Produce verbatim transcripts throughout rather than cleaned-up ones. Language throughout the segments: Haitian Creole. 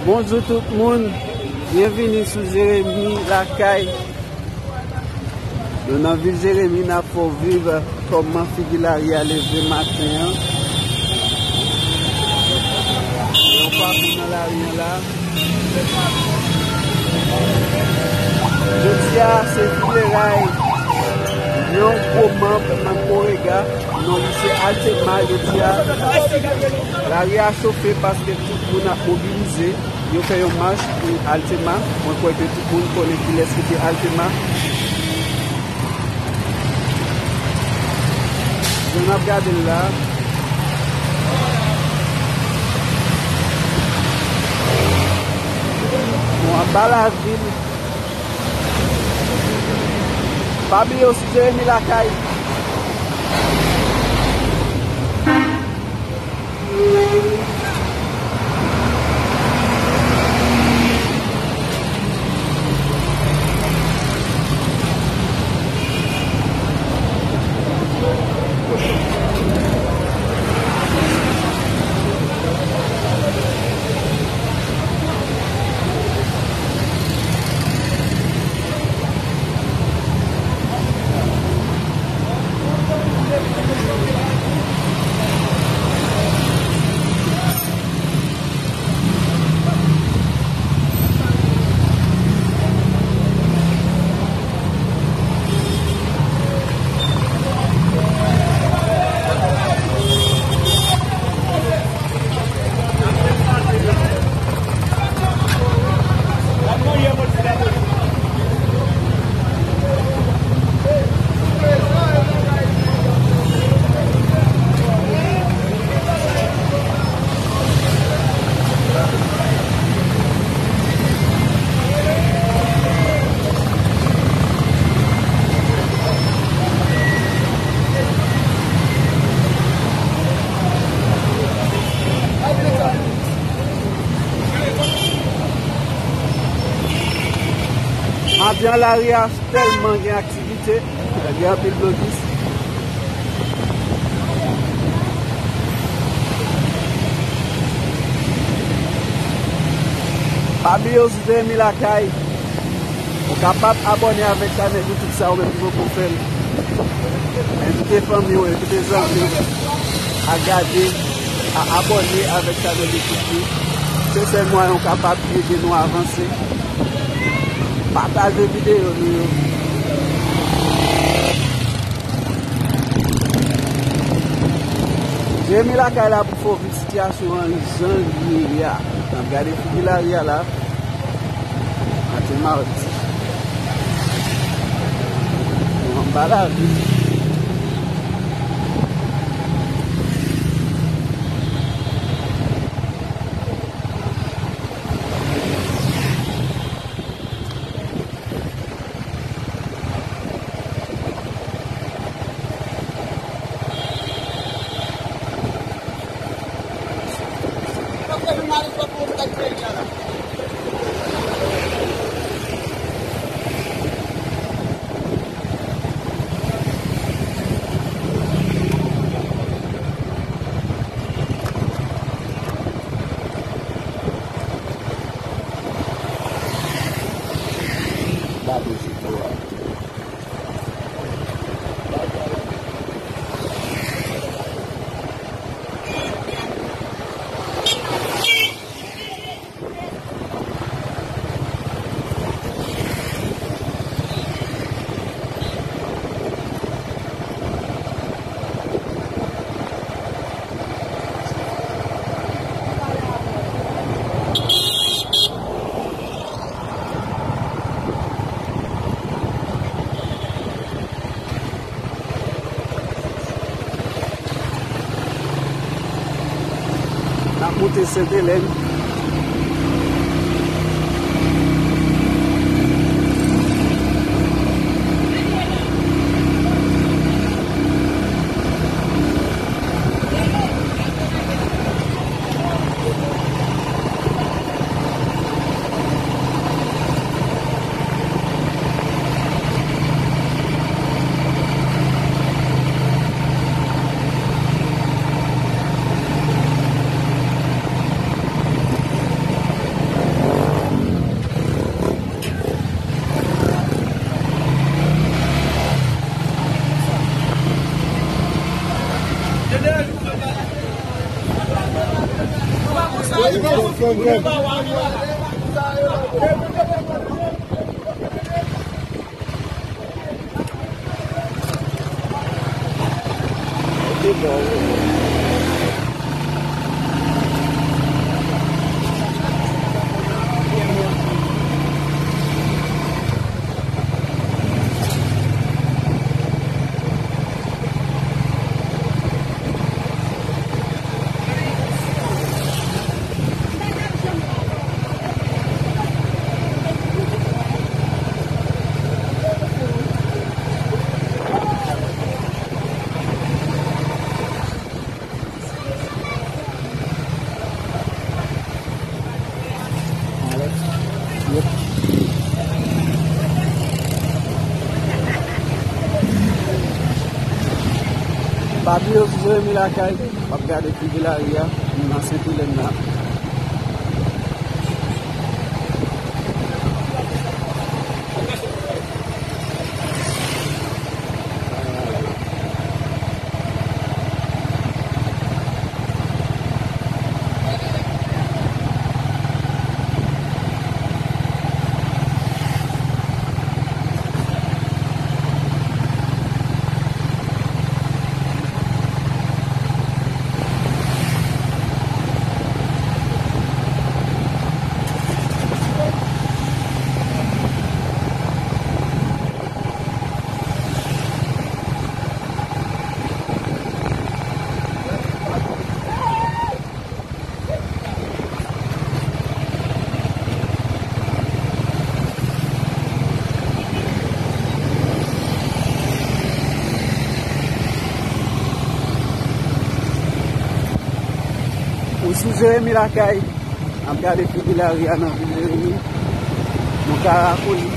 Bonjou tout moun, byenvini sou Jeremi Lakay. Nou nan vil Jeremi, n ap fè w viv kòman figi lari a leve maten an. Yon pakou nan lari an la. Jodi a, se fineray yon gwo manm nan Korega, non li se Altema. Jodi a, lari a chofe paske tout moun ap mobilize. Yo fè yon mach pou Altema. Mwen kwè ke tout moun konnen kilès ki te Altema. Jan n ap gade l la. Bon, anba lavil. Pa bliye w sou Jeremi Lakay. Maten an, lari a tèlman gen aktivite, gen anpil blokis. Pa bliye w sou Jeremi Lakay. Ou kapab abòne avèk chanèl YouTube sa ou menm ki poko fè l. Envite fanmi w, envite zanmi w a gade, a abòne avèk chanèl YouTube li. Se sèl mwayen ou kapab ede nou avanse. Pataje videyo nou yo. Jeremi Lakay la pou fè w viv sitiyasyon an jan l ye a. N ap gade figi lari a la. Maten madi. Nou anba lavil. N ap moute Sentelèn. Pa bliye sou Jeremi lakay, w ap gade figi lari a, nou nan Sentelèn la. Ou sou Jeremi lakay, ap gade figi lari a nan vil Jeremi, nou ka rakouli.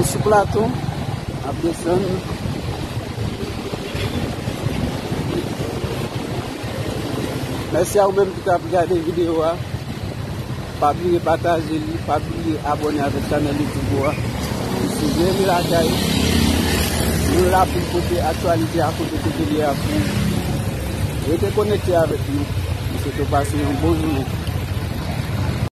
Nou sou Platon, ap desann. Mèsi a ou menm ki t ap gade videyo a. Pa bliye pataje li, pa bliye abòne avèk chanèl YouTube ou a. Misye Jeremi Lakay, nou la pou pote aktyalite a kote kote li a pou rete konekte avèk nou. Misye tou pase yon bon jounen.